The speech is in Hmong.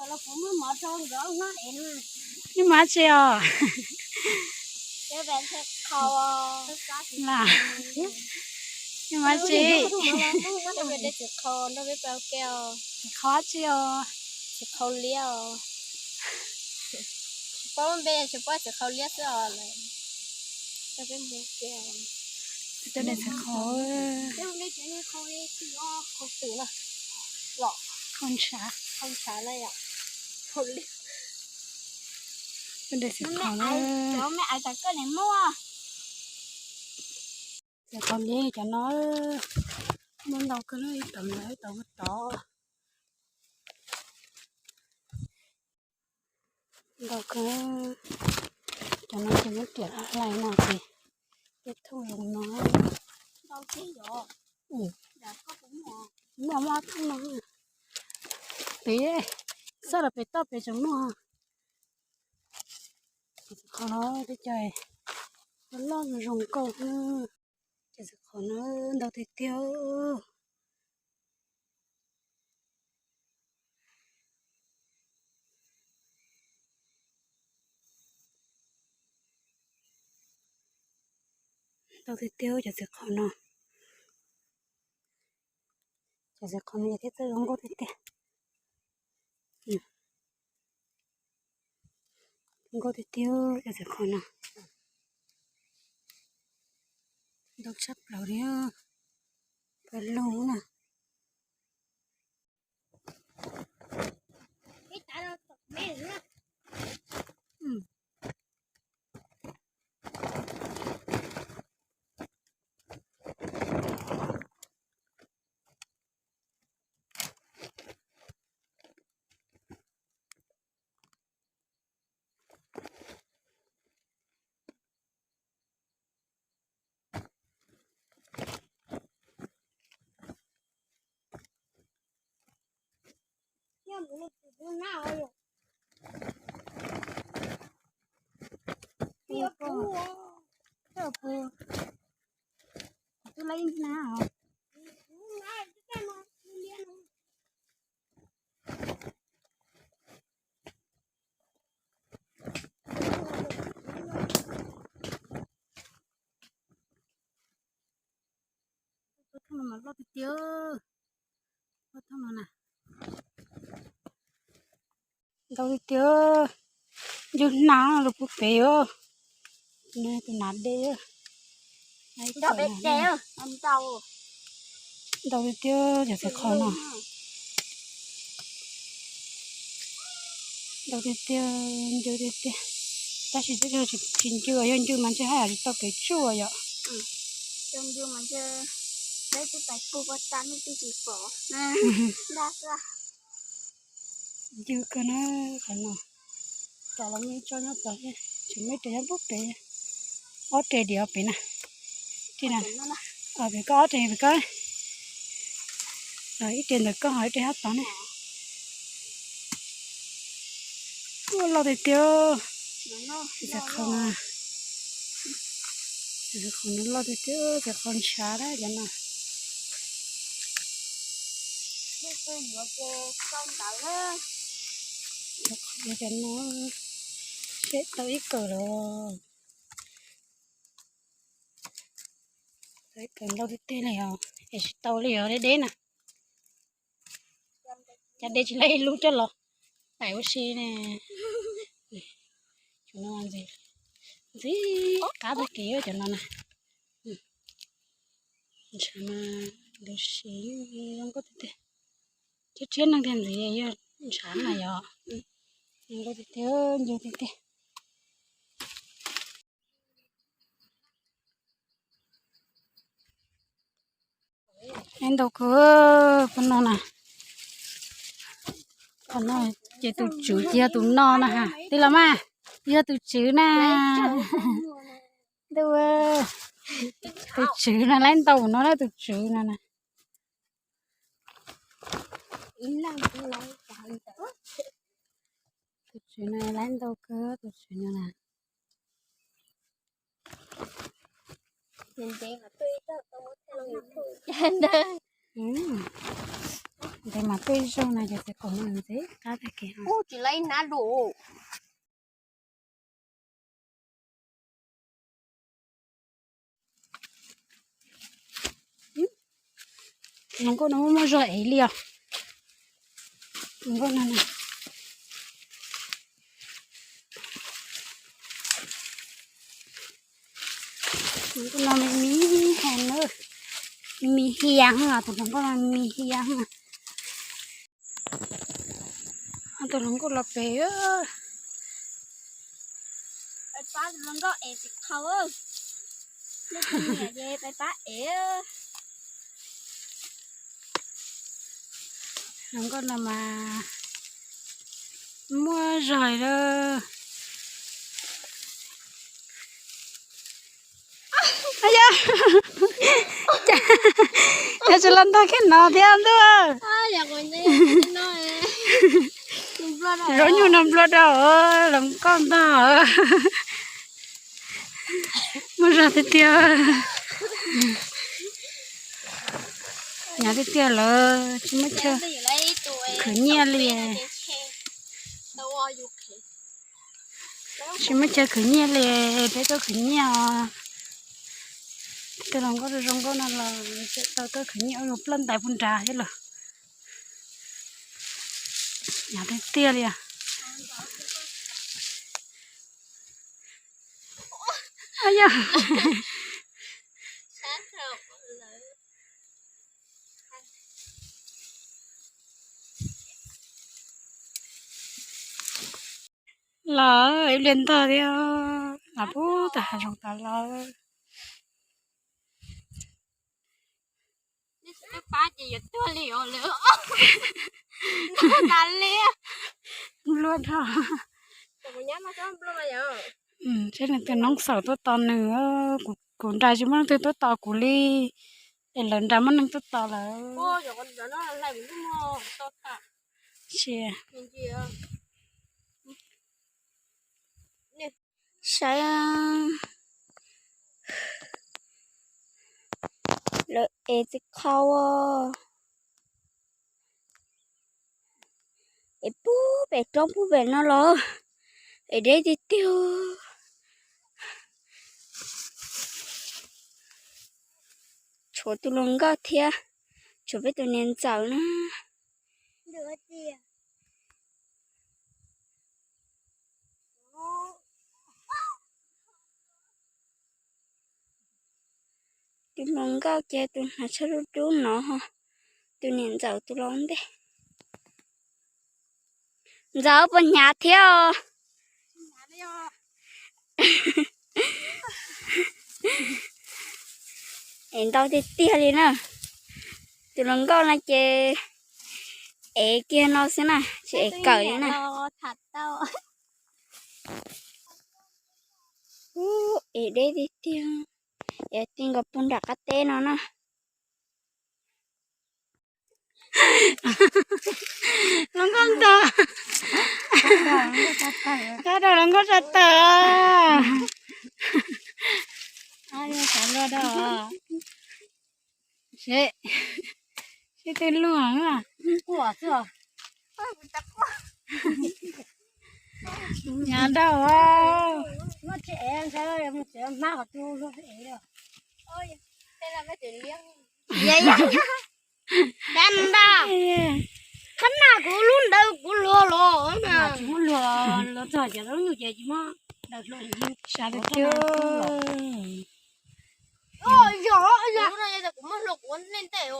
Nws mas tsi os? Nws mas tsi? Txiv qhau tsi os? Tsis paub npe, tsis paub txiv qhau liab xwb os. Cov niag txiv qhau, qhau twm na, qhau ntshav, qhau ntshav na yom. Txiv qhau na, txiv qhau liab cov no, muaj ntau kawg, ib tom ntawd ib tom tod. Ntau kawg, cov no ces muab riam hlais no ces peb thooj zoo no. Muaj, muaj thooj no. Pem, xab los pem toj pem tseem muaj. Qhov no teb chaws loj zoo nkauj. Cov txiv qhau no ntau tiag tiag. Ntau tiag tiag cov txiv qhau no. Cov txiv qhau no yog thiab txawj zoo nkauj tiag tiag. Nkauj tiag tiag cov txiv qhau no. Ntau tshaj plaws li, pawg lug na. Ob thooj no mas loj tiag tiag. Ob thooj no na, ntau tiag tiag. Ncw hnav los puag pem os. Tus nas dej. Ntau tiag tiag cov txiv qhau no. Ntau tiag tiag, ncw tiag tiag. Tab sis tsis ncw, yog ncw mas ntshe haj yam tsis tau kev tsuj yom. Ncw kawg na, qhov no. Tom los muaj ib tsob nyob tod, tseem muaj ib rab nyob puag pem. Ob rab diam pem na. Pem koj ob rab, pem koj. Ib rab ntawm koj ho ib rab nyob tod ne. Ua loj tiag tiag. Txiv qhau no, txiv qhau no loj tiag tiag, txiv qhau ntshav na cov no. Cov no seb tau ib kawm los. Tau ib kawm ntau tiag tiag li os, es tsis tau li os, deb deb na. Cas de tsis laib ib lub coj los pais ua si ne. Cov no ntxim, ntxim qab tag kev cov no na. Ntshav mas ntxim zoo nkauj tiag tiag. Thiab tshiab neeg tiag ntxim yog ntshav na yom. Zoo nkauj tiag tiag, ncw tiag tiag. Laib ntau kawg pab no na. Qhov no ces tus tswv ces yog tus no na ha. Tij laug mas, yog tus tswv na. Ntuj, tus tswv no laib ntau no na, tus tswv no na. Tus tswv no laib ntau kawg tus tswv no na. Ntev mas peb zaug no ces txiv qaum no ntxim qab tag kev. Tsis laib nab lus. Hluas nkauj no muaj muaj zog ev li os. Hluas nkauj no, hluas nkauj no me me heev na, me me hias, tus hluas nkauj no me me hias. Tus hluas nkauj los pem. Pab tus hluas nkauj ev txiv qhau. Nej tus niam ces pab pab ev. Hluas nkauj no mas muaj zog lawm. Yog, yog tsis los ntog kiag no thiab ntuj. Zaub nyuj no nplua rau hluas nkauj ntog. Muaj zog tiag tiag. Hnyav tiag tiag lawm, tsis muaj chaw khwv nyiaj li. Tsis muaj chaw khwv nyiaj li, peb tuaj khwv nyiaj os. Tus hluas nkauj zoo nkauj no los tseem tau tuaj khwv nyiaj ua luag ploj ntais puag nrad thiab lawm. Hnyav tiag tiag li os. Yog, los ib pliag ntog thiab, los puag tom hav zoov tod los. Pab ces yuav tuag li os lawm. Nplua dhau. Saib nws tus noob xaum tuaj tos nws, kuv nrad tsis muaj leej twg tuaj tos kuv li, es lawv nrad muaj neeg tuaj tos lawm. Saib, lawv ev txiv qhau, ev puag pem roob puag pem no los, ev deb tiag tiag. Tshuav tus hluas nkauj thiab, tshuav peb tus niam ntxawm na. Tus hluas nkauj ces tus hnav tsho dub dub no, tus niam ntxawm tus los ntej. Ntxawm puas hnyav thiab os? Ev ntau tiag tiag li na. Tus hluas nkauj no ces ev kiag no xwb na, tsis ev kawm li na. Ub, ev deb tiag tiag, ev ti nkaus puag nram qab teb no na. Hluas nkauj ntog, qab rau hluas nkauj tsa tawm. Seb, seb twb luag. Hnyav dhau. Dab ntag. Qhab na kuv lub ntawd kuv luag los. Tsis muab luag, luag txog cov zaub nyuj ces tsis muab daws hluas li. Sab tiag tiag. Yog, yog, kuv muab hluas kuv nej ntej.